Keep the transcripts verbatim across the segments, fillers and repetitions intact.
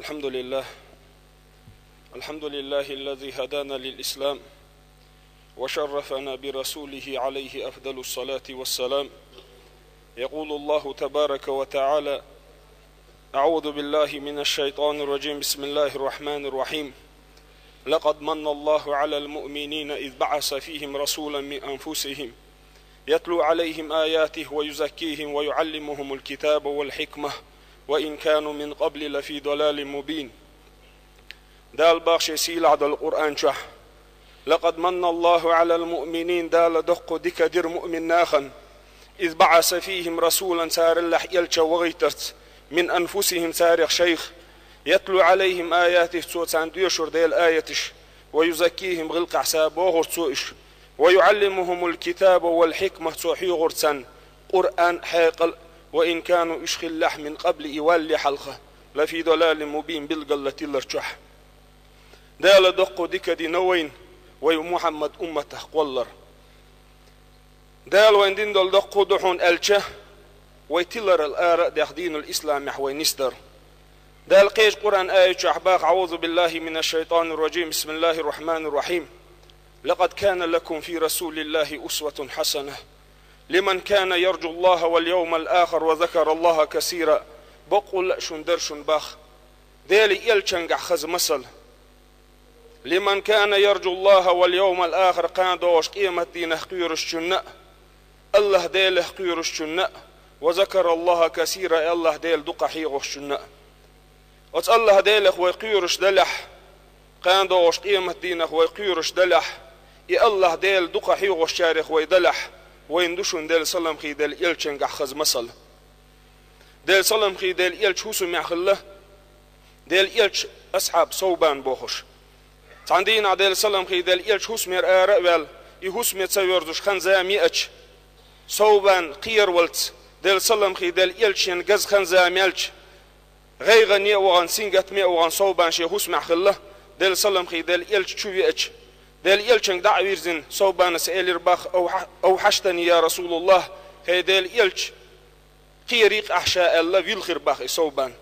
الحمد لله. الحمد لله الذي هدانا للإسلام وشرفنا برسوله عليه أفضل الصلاة والسلام. يقول الله تبارك وتعالى: أعوذ بالله من الشيطان الرجيم. بسم الله الرحمن الرحيم. لقد من الله على المؤمنين إذ بعث فيهم رسولا من أنفسهم يتلو عليهم آياته ويزكيهم ويعلمهم الكتاب والحكمة وإن كانوا من قبل لفي ضلال مبين. Дала боху шен сийлахь долу Къуръан чохь: «لقد من الله على المؤمنين», Дала доккха дика дира муъмин нахана, «إذ بعث فيهم رسولا», цараллехь элча вахийтарца, «من أنفسهم», царах шайх, «يتلو عليهم آياته», цо царна доьшура Делан аяташ, «ويزكيهم», гӀиллакхехь са бохура цо уьш, «ويعلمهم الكتاب والحكمة», цо хьоьхура царна Къуръан, хьекъал, «وإن كانوا», уьш хиллехь, «من قبل», и валале хьалха, «لفي ضلال مبين», билггал тилар чохь. Дала доккха дика дина вайна, вай Мухьаммад умматах кхоллар. Дала вайна дина долу доккха ду хьуна аьлча, вай тиларал ара а дехна динул исламехь вай нисдар. Дала кхечу Къуръан аят чохь боху: أعوذ بالله من الشيطان الرجيم. بسم الله الرحمن الرحيم. لقد كان لكم في رسول الله أسوة حسنة لمن كان يرجو الله واليوم الآخر وذكر الله كثيرا. Баккъалла а шуна дара шуна боху Делан элчангахь хаза масал. «لمن كان يرجو الله واليوم الآخر», кхана догӀуш къематдийнах кхоьрушчунна а, АллахӀ-Делах кхоьрушчунна а, «وذكر الله كثيرا», и АллахӀ-Дела дукха хьоьхушчунна а. Оцу АллахӀ-Делах вай кхоьруш далахь, кхана догӀуш къематдийнах вай кхоьруш далахь, и АллахӀ-Дела дукха хьоьхушчарех вай далахь, вайна ду шуна Делан салам хийла элчангахь хаза масал. Делан салам хийла элча хӀусамехь хилла, Делан элча асхьаб Совбан бохуш. Цхьана дийнахь Делан салам хийла элча хӀусамера ара а ваьлла, и хӀусаме ца воьрзуш хан-зама еача, Совбан кхеравалц, Делан салам хийла элча шен газа хан-зама яьлча, гӀайгӀане а вахана, сингаттаме а вахана Совбан шен хӀусамехь хилла, Делан салам хийла элча чу веача, Делан элчанга дӀа а вирзина, Совбанас элира боху: «أوح-، أوحشتني يا رسول الله», хӀей Делан элча, кхерий-кх ахь ша аьлла, вилхира боху и Совбан.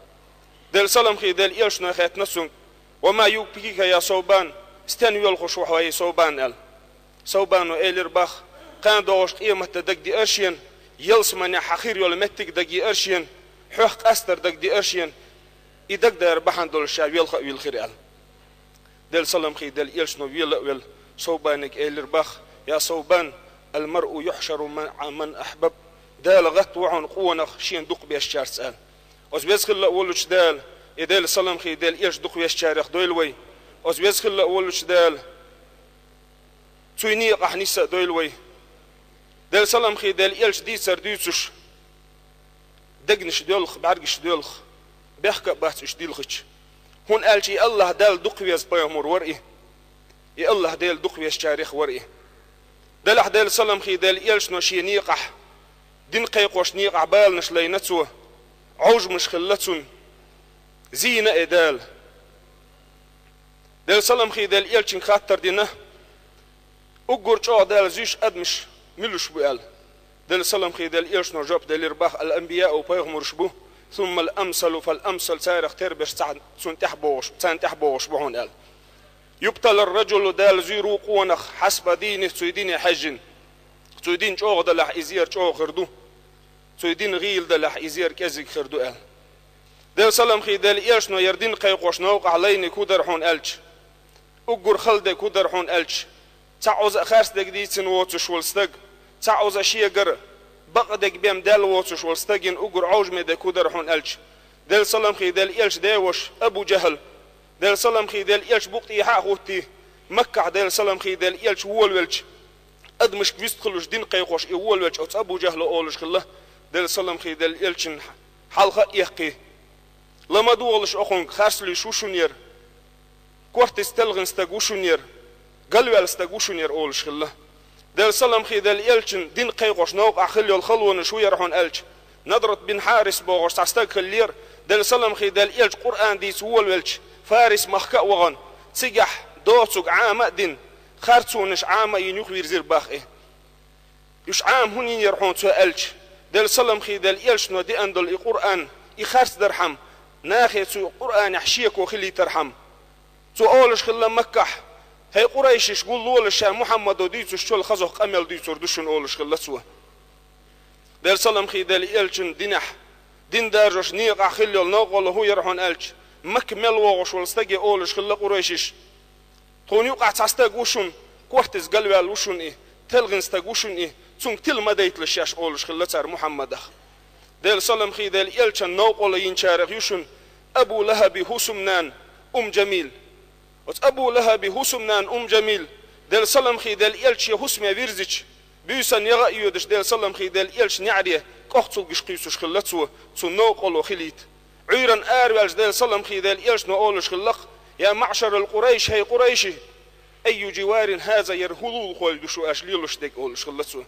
Делан салам хийла элчано хаьттина цуьнга: «وما يبكيك يا ثوبان», стенна воьлхуш ву хьо, хӀей Совбан, аьлла. Совбано элира боху: «Кхана догӀуш къематде дагадеара шена, ялсаманехь хьан хир йолу меттиг дагадеара шена, хьох къастар дагадеара шена, и дагадер бахьана долуш ша велха а вилхира», аьлла. Делан салам хийла элчано вела а велла, Совбанега элира боху: «يا ثوبان، المرء يحشر مع من أحب». Дала гӀатта ву хьуна къонах шена дукха бешчаьрца, аьлла. Оцу веза хилла а волчу Дала, и Делан салам хийла элча дукха вешчарех дойла вай. Оцу веза хилла а волчу Дала цуьнан некъахь нисса а дойла вай. Делан салам хийла элча дийцар дуьйцуш, дегнаш доьлху, бӀаьргаш доьлху, бехк а бац уьш дилхича. ХӀунда аьлча и АллахӀ-Далла дукха веза пайхамар вара и. И АллахӀ-Дела дукха везачарех вара и. Делахь Делан салам хийла элчано шен некъахь, дин кхайкхош некъахь баланаш лайна цо, Ӏовжамаш хилла цунна, зийна а и Дала. Делан салам хийла элчанга хаттар дина, уггар чӀогӀа Дала зуьйш адамаш муьлш бу аьлла. Делан салам хийла элчано жоп делира боху: «الأنبياء», пайхамарш бу, «ثم الأمثل فالأمثل», царах тера берш цхьа цунна тӀаьхьа богӀуш, царна тӀаьхьа богӀуш бу хьуна аьлла. «يبتلى الرجل», Дала зуьйр ву къонах, «حسب دينه», цуьнан дине хьаьжжина. Цуьнан дин чӀогӀа далахь, иза яра чӀогӀа хир ду. Цуьнан дин гӀийла далахь, иза яра кӀезиг хир ду аьлла. Делан салам хийла элчано яра дин кхайкхош новкъахь лайниг хӀун дара хьуна аьлча, уггар хала дерг хӀун дара хьуна аьлча, цхьа Ӏуза а харцдерг дийцина воцуш волу стаг, цхьа Ӏуза а шегара бакъдерг бен даьлла воцуш волу стагана уггар Ӏовжаме дерг хӀун дара хьуна аьлча, Делан салам хийла элчан деваша Абу-Жахьл, Делан салам хийла элча букъ тӀехьа а хӀуттий, Маккахь Делан салам хийла элча волавелча, адамашка вистхуьлуш дин кхайкхош и волавелча, оцу Абу-Жахьло олуш хилла, Делан салам хийла элчан хьалха а эккхий: «Ла ма догӀалаш окхунга, харц луьйш ву шуна яра, кортица телхина стаг ву шуна яра, галваьлла стаг ву шуна яра», олуш хилла. Делан салам хийла элчан дин кхайкхош новкъахь хилла йолу халонаш хӀун яра хьуна аьлча, Надрат бин Хьарис бохуш цхьа стаг хиллера, Делан салам хийла элча Къуръан дийца волавелча, Фарис-махка а вахана, цигахь доцург Ӏама а дина, харцонаш Ӏама а йина юхавирзира боху и. Уьш Ӏама хӀунда йинера хьуна цо аьлча, Делан салам хийла элчано деана долу и Къуръан, и харцдархьама, нахе цу Къуръанехь шеко хилийтархьама. Цо олуш хилла Маккахь: «ХӀей къурайшиш, гуллолаш ша Мухьаммадо дуьйцуш чул хазох къамел дуьйцур ду шуна», — олуш хилла цо. Делан салам хи делла элчан динехь, дин даржош некъахь хилла йолу новкъарло хӀун яра хьуна аьлча, Макка мел вогӀуш волу стаге олуш хилла къурайшиш: «Тхуна юкъахь цхьа стаг ву шуна, кортица галваьлла ву шуна и, телхина стаг ву шуна и, цуьнга тила ма дайталаш шаьш», — олуш хилла цара Мухьаммадах. Делан салам хи делла элчан новкъарло йинчарах ю шуна Абу ЛахӀаби хӀусамнана Умму Джамил. Оцу Абу ЛахӀаби хӀусамнана Умму Джамил, Делан салам хи делла элча шен хӀусаме вирзича, буьйсан яха а йоьдуш, Делан салам хи делла элчан неӀаре кӀохцалгаш кхуьйсуш хилла цо, цунна новкъарло хилийта. Ӏуьйранна араваьлча, Делан салам хи делла элчано олуш хилла-кх: «Я маӀшарал Къурайш, хӀей къурайши, айю дживарин хӀаза, яра хӀун лулахой ду шу аша лелош дерг?» — олуш хилла цо.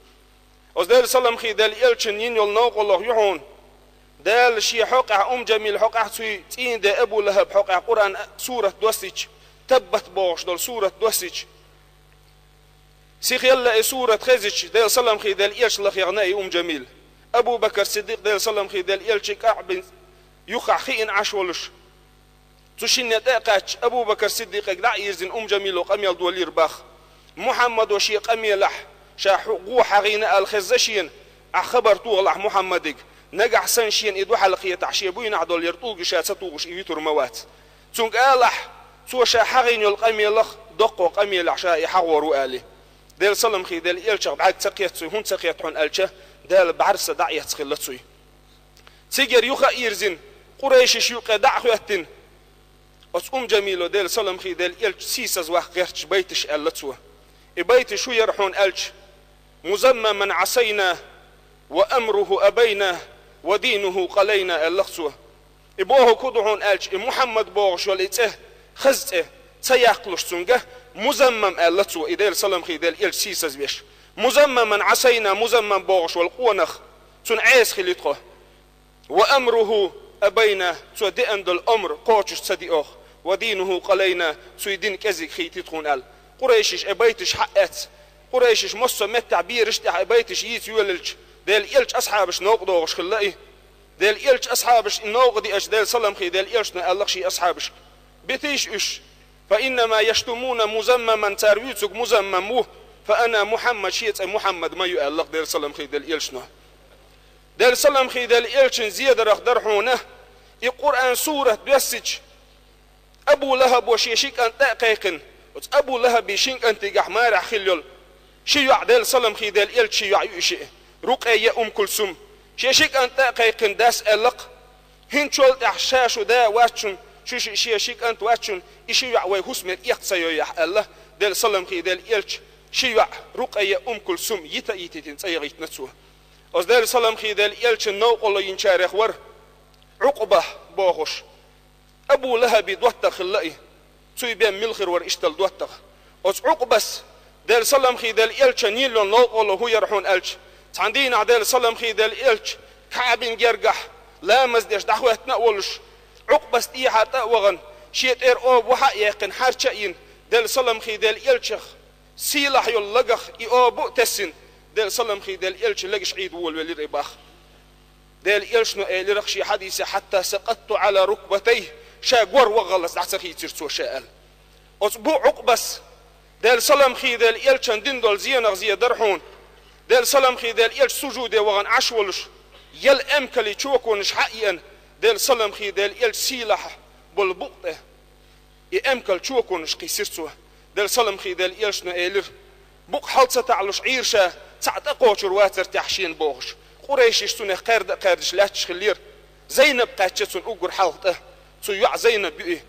Оцу Делан салам хи делла элчанна йина йолу новкъарло ю хьуна. Дала шен хьокъехь, Умму Джамил хьокъехь, цуьнан цӀийнан ден Абу ЛахӀаб хьокъехь Къуръан сурат доссийча, «Таббат» бохуш долу сурат доссийча, сихъелла и сурат хезича, Делан салам хи делла элча лахъегӀна и Умму Джамил. Абу Бакр Сиддикъ, Делан салам хи делла элча, КаӀбин юххехь хиъна Ӏаш волуш, цу шинна тӀе а кхаьчча, Абу Бакр Сиддикъега дӀа а йирзина, Умму Джамило къамел долийра боху: «Мухьаммадо шен къамелехь ша хьо гӀо хьагӀийна аьлла хезна шена, ахь хабар тохалахь Мухьаммадига, нагахь санна шена и дуьхьал кхетахь, шен буйнахь долу яра тӀулга ша ца тухуш и витур ма вац. Цуьнга алахь, цо ша хьагӀийна йолу къамелах доккхо къамелехь ша и хьагӀор ву», — аьлла. Делан салам хи делла элчах бӀаьрг ца кхетта цуьнан, хӀунда ца кхетта хьуна аьлча, Дала бӀаьрса дӀа а эцна хилла цуьнан. Цигара юха а йирзина, къурайшиш юккъе дӀа а хӀоьттина, оцу Умму Джамило, Делан салам хи делла элча, сийсазвахка гӀерташ байташ аьлла цо. И байташ хӀун яра хьуна аьлча: «Музаммаман Ӏасайна, ва амруху абайна, ва динуху къалайна», — аьлла-кх цо. И бохург хӀун ду хьуна аьлча, и Мухьаммад бохуш йолу и цӀе, хаза цӀе, ца яккхалуш цуьнга, Музаммам аьлла цо, и Делан салам хи делла элча сийсазвеш. «Музаммаман Ӏасайна», Музаммам бохуш волу къонах, цунна Ӏеса хили тхо. «Ва амруху абайна», цо деана долу амр кхочуш ца диоху. «Ва динуху къалайна», цуьнан дин кӀезиг хийти тхуна аьлла. Къурайшиш и байташ хьаэцна. Къурайшиш массо а меттехь бераш тӀехь и байташ йийца йоьллича, Делан элча асхьабаш новкъа догӀуш хилла и. Делан элча асхьабаш и новкъа диъача, Делан салам хи делла элчано аьлла-кх шен асхьабашка: «Битийша уьш, фа иннама яштумуна Музаммаман, цара вуьйцург Музаммам ву, фа ана Мухьаммад, шен цӀе Мухьаммад ма ю», — аьлла-кх Делан салам хи делла элчано. Делан салам хи делла элчан зедарах дара хьуна, и Къуръан сурат доьссича, Абу ЛахӀабо шен ши кӀант тӀе а кхайкхина, оцу Абу ЛахӀаби шин кӀантигахь марехь хилла йолу ши йоӀ, Делан салам хи делла элча ши йоӀ ю и шиъ, Рукъайя, Умму Кулсум. Шен ши кӀант тӀе а кхайкхина, дас аьлла-кх: «ХӀинцачул тӀаьхьа ша шу да вац шун, шу ши, шен ши кӀант вац шун, и ши йоӀ вай хӀусаме тӀекхача ца йойъахь», — аьлла, Делан салам хи делла элча ши йоӀ, Рукъайя, Умму Кулсум, йита а йитийтина цӀа яхийтина цо. Оцу Делан салам хи делла элчан новкъарло йинчарех вара Ӏукъба бохуш. Абу ЛахӀаби доттагӀа хилла и. Цуьнан бен мила хир вара иштта доттагӀа. Оцу Ӏукъбас, Делан салам хи делла элчан йина йолу новкъарло хӀун яра хьуна аьлча, цхьана дийнахь, Делан салам хи делла элча, КаӀбин гергахь ламаз деш дӀахӀоьттина а волуш, Ӏукъбас тӀехьа тӀе а вахана, шен тӀера оба вахьа а яьккхина, хьарча а йина, Делан салам хи делла элчах сийлахь йолу лагах и оба а тесна, Делан салам хи делла элча легаш Ӏийда волавелира и боху. Делан элчано элира-кх шен хьадисехь: «Хьатта сакъатту Ӏала рукбатайхи», ша гор ваххалц дӀа ца хийцира цо ша аьлла. Оцу бу Ӏукъбас, Делан салам хи делла элчан дина долу зенах зе дара хьуна. Делан салам хи делла элча сужуде вахана Ӏаш волуш, ял эмкалан чоконаш хьа а еана, Делан салам хи делла элча сийлахь болу букъа тӀе и эмкалан чоконаш кхийсира цо. Делан салам хи делла элчано элира: «Букъ хьал ца таӀалуш Ӏийра ша, цхьаъ тӀекхочур вацара техьа шена», — бохуш. Къурайшиш цунах кхаьрда а кхаьрдаш лаьтташ хиллера. Зайнаб кхаьчча цунна уггар хьалха тӀе. Цуьнан йоӀ Зайнаб ю и.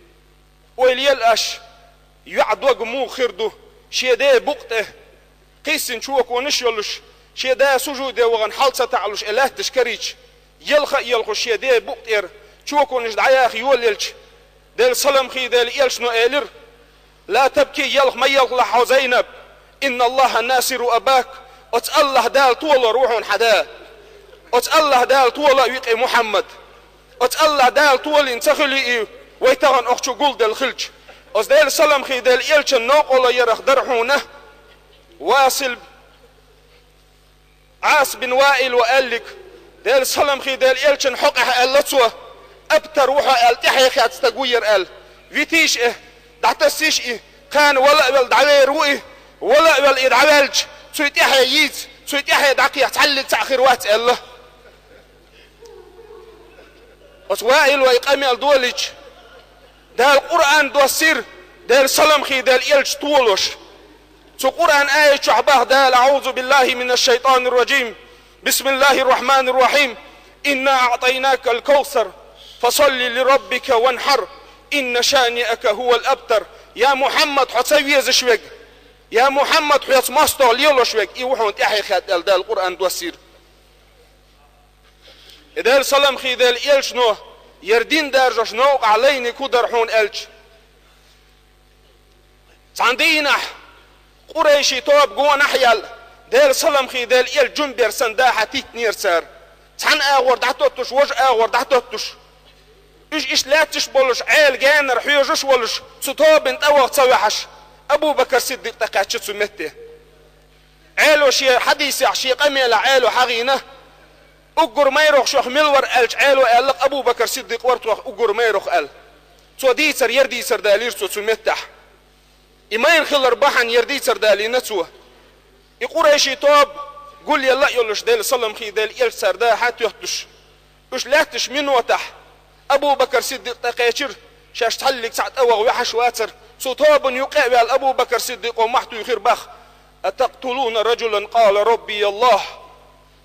«Ойла ел аш, йоӀ дог муха хир ду, шен ден букъа тӀе кхийсина чоконаш а йолуш, шен да сужуде вахана хьал ца таӀалуш и лаьтташ карийча, елха а елхуш шен ден букъа тӀера чоконаш дӀаяха йолаелча, Делан салам хи делла элчано элира: ла табки, ялх ма елхалахь хьо, Зайнаб, инна Аллаха насиру абак, оцу Аллах Дала толор ву хьуна хьан да. Оцу Аллах Дала тола а ву-кх и Мухьаммад. Оцу Аллах Дала толийна ца хуьлий и, вай тахана охчу гулделла хилча». Оцу Делан салам хи делла элчан новкъарло ярах дара хьуна Васил Ӏас бин Ваил ва аьллиг, Делан салам хи делла элчан хьокъехь аьлла цо: Абтар ву хьо аьлла, тӀаьхье хетта стаг ву ер аьлла. Витийша и, дӀатассийша и, кхана вала а велла дӀавер ву и, вала а велла и дӀаваьлча, цуьнан тӀаьхье йийца, цуьнан тӀаьхье дӀакхехьа цхьаллиг цхьаъ хир вац аьлла. Оцу Ваило и къамел долийча, Дала Къуръан доссийра, Делан салам хилла Делан элча толош. Цу Къуръан аят чохь боху Дала: «أعوذ بالله من الشيطان الرجيم. بسم الله الرحمن الرحيم. إنا أعطيناك الكوثر. فصل لربك وانحر. إن شانئك هو الأبتر». Я Мухьаммад, хьо ца везаш верг, я Мухьаммад, хьоьца мостагӀа лелош верг, и ву хьуна тӀаьхье хетта аьлла Дала Къуръан доссийра. И Делан салам хилла Делан элчано яра дин даржош новкъахь лайниг хӀун дара хьуна аьлча, цхьана дийнахь къурайшийн тоба гонахь а яьлла, Делан салам хилла Делан элча жимма бер санна дахьа титтинера цара. Цхьана агӀор дӀатоттуш, важа агӀор дӀатоттуш. Уьш иштта лаьтташ болуш, Ӏела генара хьоьжуш а волуш, цу тобанна тӀе ваха ца ваьхьаш, Абу-Бакр Сиддикъ тӀекхаьчча цу метте. Ӏело шен хьадисехь, шен къамелехь Ӏело хьахийна, уггар майрахь шух мила вара аьлча, Ӏело аьлла-кх, Абу-Бакр Сиддикъ вара тхох уггар майрахь аьлла. Цо дийцар, яра дийцар далийра цо цу меттехь. И майра хилар бахьана яра дийцар далийна цо. И къурайшийн тоба гулъелла а йолуш, Делан салам хилла Делан элча цара дахьа а тоьттуш. Уьш лаьтташ минотахь Абу-Бакр Сиддикъ тӀекхечира, шаьш цхьаллиг цхьаъ тӀе ваха ваьхьаш вацара. Цу тобанна юккъе а ваьлла, Абу-Бакр Сиддикъо мохь туьйхира боху: «أتقتلون رجلا قال ربي الله».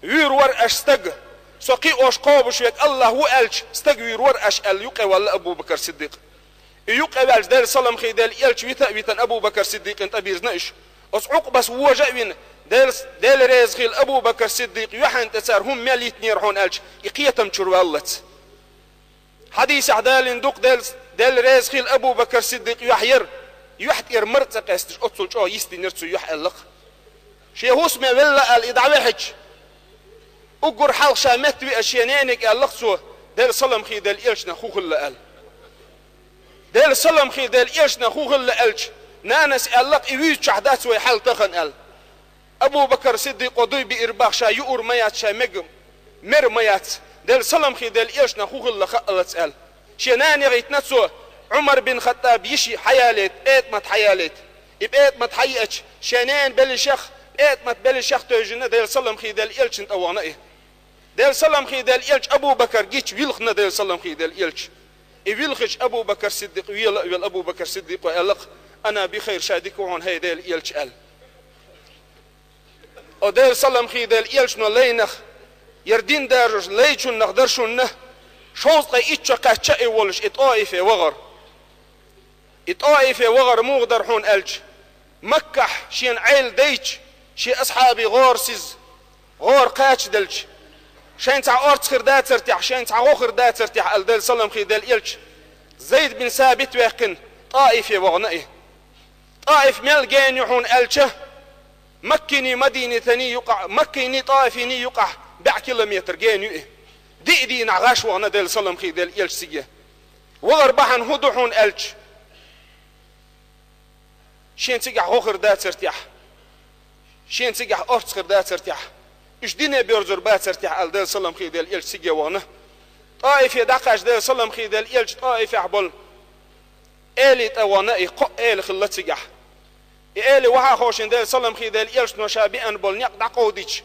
Вуьйр вара аша стаг, со кхиош кхобуш верг АллахӀ ву аьлча, стаг вуьйр вара аша аьлла, юккъе ваьлла Абу-Бакр Сиддикъ. И юккъе ваьлча, Делан салам хилла Делан элча вита а витана, Абу-Бакр Сиддикъина тӀебирзина уьш. Оцу Ӏукъбас вожа а вина, Дел-, Дела реза хилла Абу-Бакр Сиддикъ юьхьанна тӀе цара хӀума мел йитинера хьуна аьлча, и кхетам чуьра валлалц. Хьадисехь далийна ду-кх, Дел-, Дела реза хилла Абу-Бакр Сиддикъ юьхь яра, юьхь тӀера мара ца къесташ, оццул чӀогӀа йистинера цу юьхь аьлла-кх. Шен хӀусаме велла аьлла и дӀаваьхьича, уггар хьалха ша метта веача шен нене аьлла-кх цо, Делан салам хилла Делан элчанах хӀун хилла аьлла. Делан салам хилла Делан элчанах хӀун хилла аьлча, нанас аьлла-кх: «И вуьйцучохь дац вай хьал тахана», — аьлла. Абу-Бакр Сиддикъо дуй биира боху ша юур ма яц, ша мега мер ма яц, Делан салам хилла Делан элчанах хӀун хилла хаалац аьлла. Шен нана яхийтина цо, Ӏумар бин Хаттаб йиша хьаялийта, ПетӀамат хьаялийта. И ПетӀамат хьаеача, шен ненан беллашех, ПетӀамат беллашех тевжина Делан салам хилла Делан элчана тӀе вахана и. Делан салам хилла Делан элча Абу-Бакр гича вилхина Делан салам хилла Делан элча. И вилхича Абу-Бакр Сиддикъ вела а велла, Абу-Бакр Сиддикъо аьлла-кх: «Ана бихайр, ша дика ву хьуна, хӀай Делан элча», — аьлла. О Делан салам хилла Делан элчано лайнах, яра дин даржош лайчуннах дара шуна, шовзткъе итт шо кхаьчча а и волуш, и ТӀоифе вахара. И ТӀоифе вахар муха дара хьуна аьлча, Маккахь шена Ӏела дайча, шен асхьабий гӀора сиза, гӀора кхачаделча, шайна цхьа орца хир дацар техьа, шайна цхьа гӀо хир дацар техьа аьлла, Делан салам хилла Делан элча, Зайд бин Сабит ваьккхина, ТӀоифе вахана и. ТӀоиф мел гена ю хьуна аьлча, Маккиний Мадинатаний юкъахь, Маккиний ТӀоифиний юкъахь бӀе километр гена ю и. Диъ дийнахь гӀаш вахана Делан салам хилла Делан элча цига. Вахар бахьана хӀун ду хьуна аьлча, шен цигахь гӀо хир дацар техьа, шен цигахь орца хир дацар техьа, уьш дине боьрзур бацар техьа аьлла, Делан салам хилла Делан элча цига вахана. ТӀоифе дӀакхаьчча, Делан салам хилла Делан элча ТӀоифехь болу эли тӀе вахана и, кхо эли хилла цигахь. И эли вахьа а ховшина, Делан салам хилла Делан элчано ша беана болу некъ дӀакховдийча,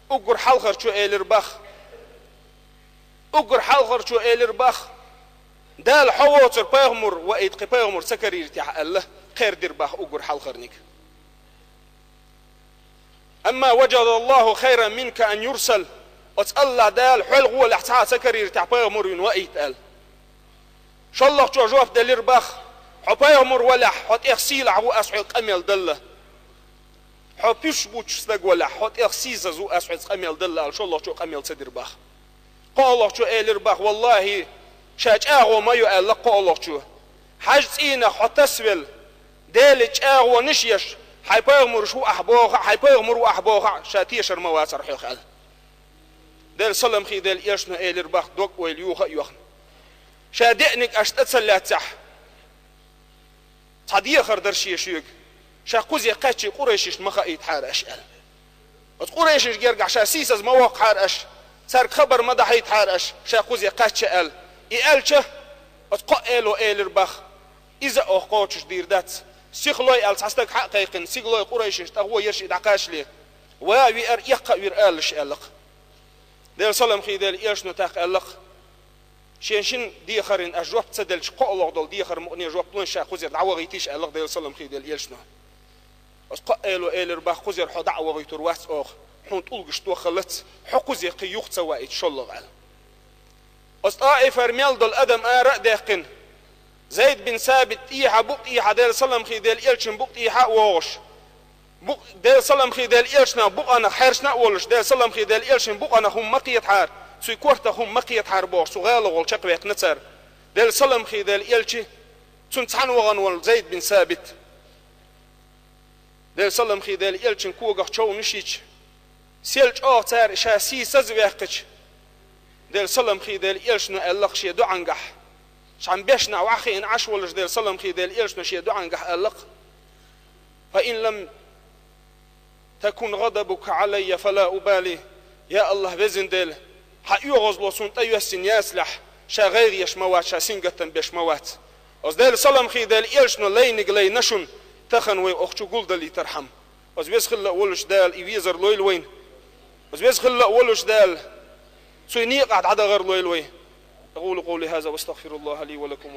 уггар хьалхарчо элира боху. Уггар хьалхарчо элира боху: «Дала хьо воцург пайхамар ваийта кхин пайхамар ца карийра техьа», — аьлла, кхер дира боху уггар хьалхарниг. «Амма ваджадаллаху хайран минка ан юрсал». Оцу АллахӀ Дала хьол гӀолехь цхьа а ца карийра техьа пайхамар вина ваийта аьлла. ШолгӀачо жоп делира боху: «Хьо пайхамар валахь, хьо тӀех сийлахь ву ас хьоьга къамел далла. Хьо пуьш буьйцуш стаг валахь, хьо тӀех сийсаз ву ас хьоьца къамел далла», — аьлла, шолгӀачо къамел ца дира боху. КхоалгӀачо элира боху: «Валлахи, ша чӀагӀо ма йо», — аьлла кхоалгӀачо. «Хьажа цӀийнах хьо тасавелла, Делан чӀагӀонаш а еш, хьайн пайхамарш ву ахь боху а, хьайн пайхамар ву ахь боху а, ша тешар ма вацара хьох», — аьлла. Делан салам хилла Делан элчано элира боху, дог-ойла юха а йохна: «Ша деаниг аш тӀе ца лаьццахь, цхьа дехар дара шен шуьга, ша кхузе кхаьчча къурайшишна ма хаийтахьара аш», — аьлла. «Оцу къурайшашна гергахь ша сийсаз ма воккхахьара аш, цаьрга хабар ма дахьийтахьара аш, ша кхузе кхаьчча», — аьлла. И аьлча, оцу кхо эло элира бах: «Иза оха кхочуш дийр дац. Сихлой», — аьлла цхьа стаг хьа а кхайкхина, сигалой Къурайшаш тӀагӀо ерш и дӀакхашле. «Ва виар, эккха а вир алалаш», — аьлла-кх. Делан салам хи дела элчано тӀаккха аьлла-кх: «Шен шин дехарин аш жоп ца делча, кхоалгӀа долу дехар мукъане жоп лойн ша кхузера дӀавахийтийша», — аьлла-кх Делан салам хи дела элчано. Оцу кхо эло элира бах: «Кхузера хьо дӀа а вахийтур вац оха, хьуна тӀулгаш тохалац, хьо кхузе кхин юха ца ваийта шоллагӀа», — аьлла. Оцу ТӀаифера мел долу адам ара а даьккхина, Зайд бин Сабит тӀехьа, букъ тӀехьа, Делан салам хи дела элчан букъ тӀехьа а вогӀуш, букъ-, Делан салам хи дела элчанах букъанах хьаьршна а волуш, Делан салам хи дела элчан букъанах хӀума ма кхетахьара, цуьнан кортах хӀума ма кхетахьара бохуш, цу гӀала гӀолла чекхваьккхина цара. Делан салам хи дела элча, цунна цхьаьна вахана волу Зайд бин Сабит. Делан салам хи дела элчан когах човнаш йича, сел чӀогӀа цара ша сийсаз а ваьккхича, Делан салам хи дела элчано аьлла-кх шен дуӀангахь, цхьана бешнахь ваха хиъна Ӏаш волуш Делан салам хи дела элчано шен дуӀангахь аьлла-кх: «Фа ин лам такун гӀадабука Ӏалайя, фала убали». Я АллахӀ, Везан Дела, хьан оьгӀазло суна тӀе йоьссина яцалахь, ша гӀайгӀа еш ма вац, ша сингаттам беш ма вац. Оцу Делан салам хи дела элчано лайниг лайна шуна, тахана вай оха чу гулдалийтархьама. Оцу Веза хилла а волуш Дала и везар лойла вайна. Оцу Веза хилла а волуш Дала цуьнан некъахь дӀадахар лойла вай. أقول قولي هذا وأستغفر الله لي ولكم.